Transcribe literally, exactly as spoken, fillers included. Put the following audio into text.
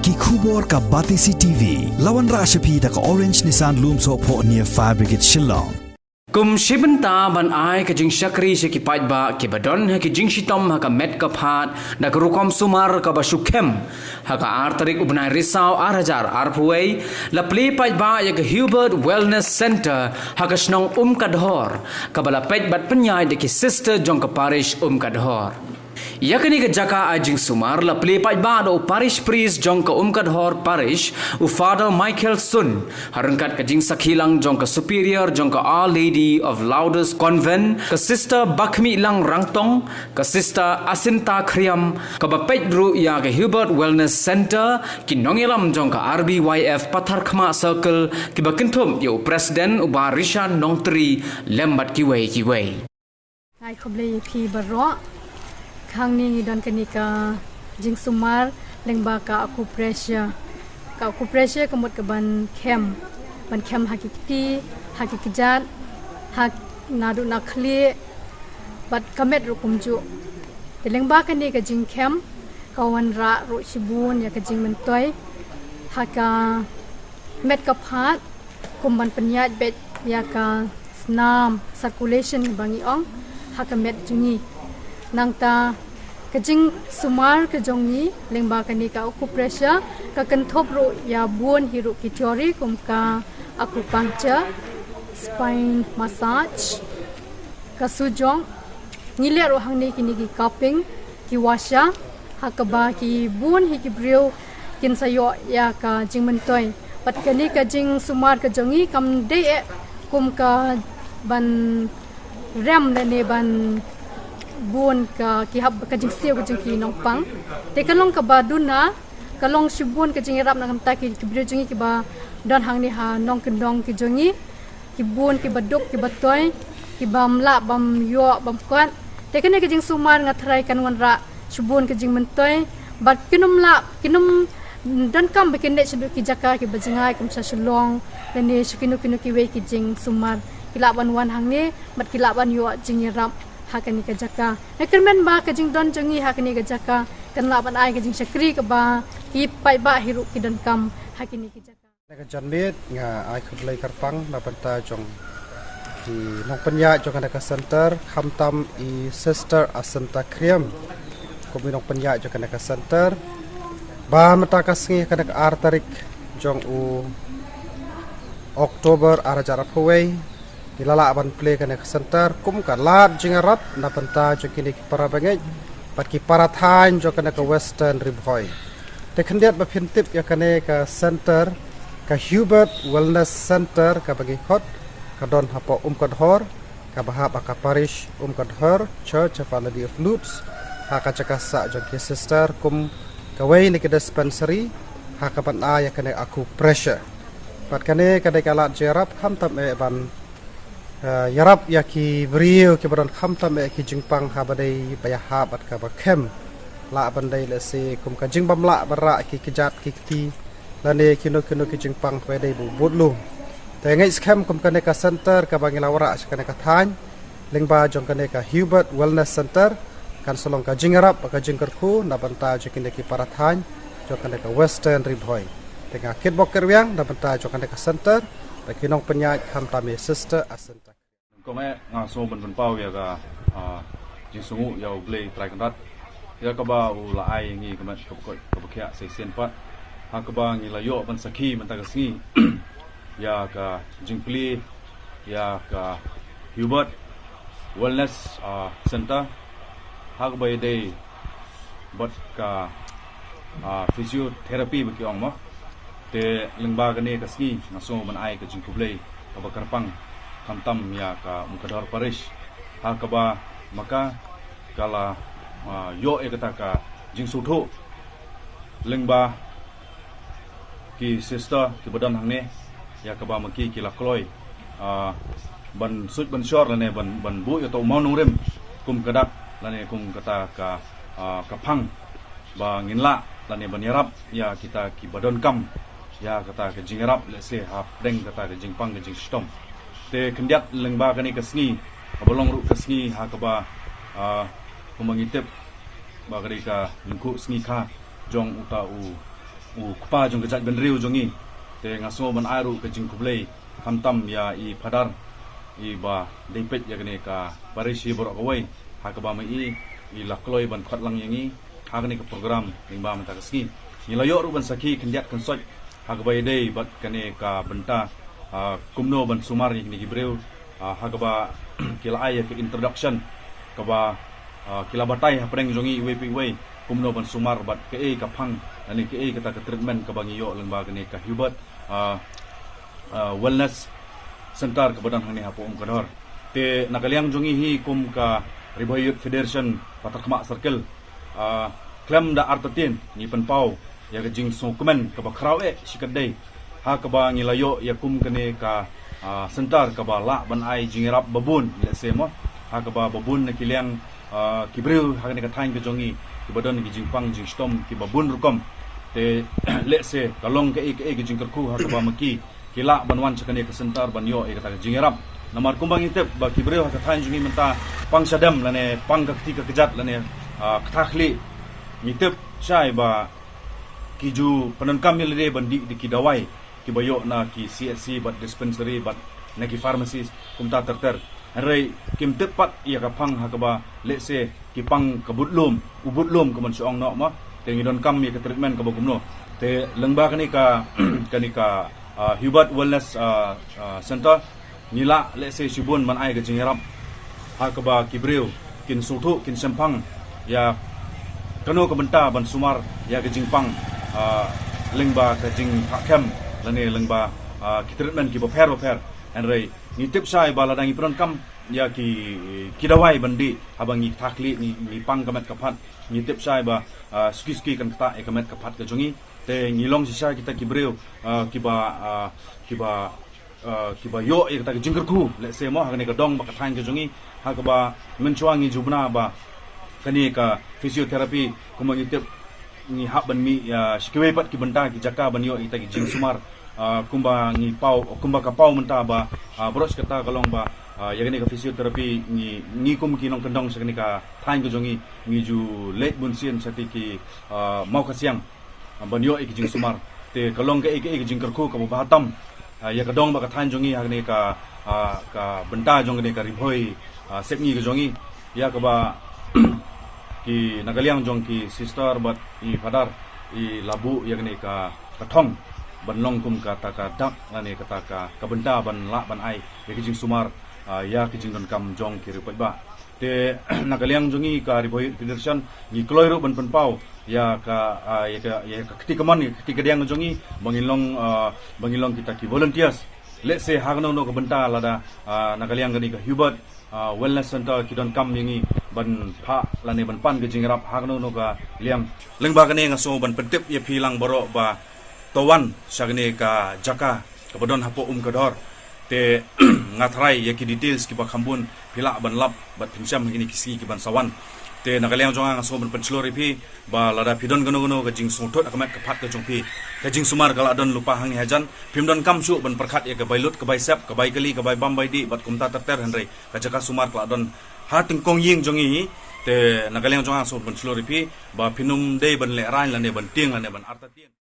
Ki khubor ka Batesi T V. La wanrah sha phi da ka Orange Nissan Lumsohphoh near Fire Brigade Shillong. Kum shi bynta ban ai ka jingshakri sha ki paidbah kiba don ha ki jingshitom ha ka met ka phad da ka rukom sumar kaba shu khem, ha ka ar tarik u bnai Risaw ar hajar arphew wei, la plie paidbah ïa ka Hubert Wellness Center ha ka shnong Umkadhor, kaba la peit bad pynïaid da ki sister jong ka parish Umkadhor. Ïa kane ka jaka ai jingsumar la plie paidbah da u parish priest jong ka Umkadhor parish, u Father Michael Sun, ha ryngkat ka jingsakhi lang jong ka superior jong ka Our Lady of Lourdes Convent, ka Sister Bakhmih Lang Rangtong, ka Sister Asinta Khriam, kaba peit ruh ïa ka Hubert Wellness Center, ki nongïalam jong ka R B Y F Patharkhmah Circle, kiba kynthup ïa u president u Bah Rishan Nongtri, lem bad kiwei kiwei. Ai khublei ïa phi baroh. Khangne ngi don kane ka jingsumar lyngba ka acupressure. Ka acupressure ka mut ka ban khem, ban khem ha ki kti, ha ki kjat, ha naduh na khlieh bad ka met ruh kumjuh. Te lyngba kane ka jingkhem ka wanrah ruh shibun ïa ka jingmyntoi ha ka met ka phad, kum ban pynïaid beit ïa ka snam circulation ba ngi ong ha ka met jong ngi. Nangta ka jingsumar ka jong ngi lyngba kane ka acupressure ka kynthup ruh ïa bun hi ruh ki theory kum ka acupuncture, spine massage, ka sujong, ngi leh ruh hangne kine ki cupping, ki washa, ha kaba ki bun hi ki briew kin sa ïoh ïa ka jingmyntoi. Bad kane ka jingsumar ka jong ngi kam dei eh kum ka ban rem lane ban bun ka ki hap ka jingsiew ka jong ki nongpang. Te ka long kaba duna, ka long shibun ka jingïarap na ka bynta ki briew jong ngi kiba don hangne ha nongkyndong ki jong ngi, ki bun kiba duk kiba toi, kiba ym lah bam ïoh bam kot. Te kane ka jingsumar nga tharai kan wanrah shibun ka jingmyntoi bad kin ym lah, kin ym donkam ba kin leit shaduh ki jaka kiba jngai kum sha Shillong lane sha kino kino kiwei ki jingsumar. Ki lah ban wan hangne bad ki lah ban ïoh jingïarap ha kane ka jaka. Nga kyrmen ba ka jingdon jong ngi ha kane ka jaka kan lah ban ai ka jingshakri kaba ki paidbah hi ruh ki donkam ha kine ki jaka. Na ka janmiet nga ai khublei kyrpang na bynta jong ki nongpynïaid jong kane ka center, khamtam i Sister Asinta Khriam kum i nongpynïaid jong kane ka center. Ba mynta ka sngi kane ka ar tarik jong u October ar hajar arphew wei, ngi la lah ban plie kane ka center kum ka lad jingïarap na bynta jong kine ki para bangeit bad ki para thaiñ jong kane ka Western Ri Bhoi. Te khyndiat ba phin tip ïa kane ka center, ka Hubert Wellness Center kaba ngi khot, ka don hapoh Umkadhor, kaba hap ha ka parish Umkadhor Church of Our Lady of Lourdes, ha ka jaka sah jong ki sister kum kawei na ki dispensary ha kaban ai ïa kane acupressure. Bad kane ka dei ka lad jingïarap khamtam eh ban eh, ïarap ïa ki briew kiba don khamtam eh ki jingpang haba dei ba ïahap bad kaba khem. Lah ban dei lehse kum ka jingbym lah ban rah ki kjat ki kti lane kino kino ki jingpang ba dei ba bud lum. Te ngeit skhem kum kane ka center kaba ngi la wanrah sha kane ka thaiñ lyngba jong kane ka Hubert Wellness Center kan sa long ka jingïarap ka jingkyrkhu na bynta jong kine ki para thaiñ jong kane ka Western Ri Bhoi. Te nga kitbok kitrwiang na bynta jong kane ka center da ki nongpynïaid khamtam i Sister Asinta. Kong eh nga sngew ban pynpaw ïa ka, ah, jingsngewnguh ïa U Blei Trai Kynrad ïa kaba u la ai ngi ka met kaba koit kaba khiah sa shisien pat ha kaba ngi la ïoh ban sakhi mynta ka sngi ïa ka jingplie ïa ka Hubert Wellness, ah, Center ha kaba ïadei bad ka, ah, physiotherapy ba ki ong mo. Te lyngba kane ka sngi nga sngew ban ai ka jingkhublei kaba kyrpang khamtam ïa ka Umkadhor Parish ha kaba ma ka ka la, ah, ïoh ïa kata ka jingsngewthuh lyngba ki sister kiba don hangne ïa kaba ma ki ki la kloi, ah, ban suit ban shor lane ban, ban buh ïa uta u mawnongrim kum ka dak lane kum kata ka, ah, ka phang ba ngin lah lane ban ïarap ïa kita kiba donkam ïa kata ka jingïarap lehse hapdeng kata ka jingpang ka jingshitom. Te khyndiat lyngba kane ka sngi kaba long ruh ka sngi ha kaba, ah, kumba ngi tip ba ka dei ka lyngkhuh sngi kha jong uta u u kpa jong ka jaitbynriew jong ngi. Te nga sngew ban ai ruh ka jingkhublei khamtam ïa i Phadar, i ba dei peit ïa kane ka parish hi baroh kawei, ha kaba ma i i la kloi ban khot lang ïa ngi ha kane ka program lyngba mynta ka sngi. Ngi la ïoh ruh ban sakhi khyndiat khynsoit ha kaba ïadei bad kane ka bynta, ah, kumno ban sumar ïa kine ki briew, ah, ha kaba ki la ai ïa ka introduction kaba, ah, ki la batai hapdeng jong ngi iwei pa iwei kumno ban sumar bad kaei ka phang lane kaei kata ka treatment kaba ngi ïoh lyngba kane ka Hubert, ah, ah, Wellness Center kaba don hangne hapoh Umkadhor. Te na ka liang jong ngi hi kum ka Ri Bhoi Youth Federation Patharkhmah Circle, ah, khlem da artatien ngi pynpaw ïa ka jingsngewkmen kaba khraw eh shikatdei ha kaba ngi la ïoh ïa kum kane ka, ah, center kaba lah ban ai jingïarap babun, lehse mo, ha kaba babun na ki liang, ah, ki briew ha kane ka thaiñ ka jong ngi kiba don ki jingpang jingshitom kiba bun rukom. Te lehse ka long kaei kaei ka jingkyrkhu ha kaba ma ki ki lah ban wan sha kane ka center ban ïoh ïa kata ka jingïarap. Namar kumba ngi tip ba ki briew ha ka thaiñ jong ngi mynta pang shadem lane pang ka kti ka kjat lane, ah, kata khlieh. Ngi tip shai ba ki ju pyndonkam ïa lade ban dih da ki dawai kiba ïoh na ki C H C bad dispensary bad na ki pharmacies kumta ter ter. Hynrei kim tip pat ïa ka phang ha kaba lehse ki pang ka budlum, u budlum ka mon sha ong noh ma. Te ngi donkam ïa ka treatment kaba kumno. Te lyngba kane ka, kane ka, ah, Hubert Wellness, ah, ah, Center, ngi lah lehse shibun ban ai ka jingïarap ha kaba ki briew kin sngewthuh kin shemphang ïa kano ka bynta ban sumar ïa ka jingpang, ah, lyngba ka jingphah kem lane lyngba, ah, ki treatment kiba pher ba pher. Hynrei ngi tip shai ba lada ngi pyndonkam ïa ki, ki dawai ban dih haba ngi kta khlieh, ngi, ngi pang ka met ka phad, ngi tip shai ba, ah, suki suki kan ktah ïa ka met ka phad ka jong ngi. Te ngi long shisha kita ki briew, ah, kiba, ah, kiba, ah, kiba ïoh ïa kata ka jingkyrkhu, lehse mo, ha kane ka dong bad ka thaiñ ka jong ngi ha kaba mynshuwa ngi ju bna ba kane ka physiotherapy kumba ngi tip ngi hap ban mih ïa shi kiwei pat ki bynta ki jaka ban ïoh ïa kita ki jingsumar, ah, kumba ngi paw, kumba ka paw mynta ba, ah, baroh shi katta ka long ba, ah, ïa kane ka physiotherapy ngi, ngi kum ki nongkyndong sha kane ka thaiñ ka jong ngi ngi ju leit bun sien sha ki, ah, Mawkhasiang, ah, ban ïoh ïa ki jingsumar. Te ka long kaei kaei ka jingkyrkhu kaba bha tam, ah, ïa ka dong bad ka thaiñ jong ngi ha kane ka, ah, ka bynta jong kane ka Ri Bhoi, ah, Sepngi ka jong ngi. Ïa kaba ki na ka liang jong ki sister bad i Phadar i la buh ïa kane ka, ka thong ban long kum kata ka dak lane kata ka, ka bynta ban lah ban ai ïa ki jingsumar, ah, ïa ki jingdonkam jong ki riewpaidbah. Te na ka liang jong ngi ka Ri Bhoi Youth Federation ngi kloi ruh ban pynpaw ïa ka, ah, ïa ka, ïa ka kti kamon, ïa ka kti kadiang jong ngi ba ngin long, ah, ba ngin long kita ki volunteers. Lehse ha kano kano ka bynta lada, ah, na ka liang kane ka Hubert, ah, Wellness Center ki donkam ïa ngi ban phah lane ban pan ka jingïarap ha kano kano ka liang. Lyngba kane nga sngew ban pyntip ïa phi lang baroh ba to wan sha kane ka jaka kaba don hapoh Umkadhor. Te nga tharai ïa ki details kiba kham bun phi lah ban lap bad pynshem ha kine ki sngi ki ban sa wan. Te na ka liang jong nga nga sngew ban pynshlur ïa phi ba lada phi don kano kano ka jingsngewthuh ha ka met ka phad ka jong phi, ka jingsumar ka la don lypa hangne hajan, phim donkam shuh ban pyrkhat ïa ka bai lut ka bai sep, ka bai kali, ka bai bam bai dih bad kumta ter ter, hynrei ka jaka sumar ka la don ha tyngkong ïing jong ngi hi. Te na ka liang jong nga nga sngew ban pynshlur ïa phi ba phin ym dei ban lehraiñ lane ban tieng lane ban artatien.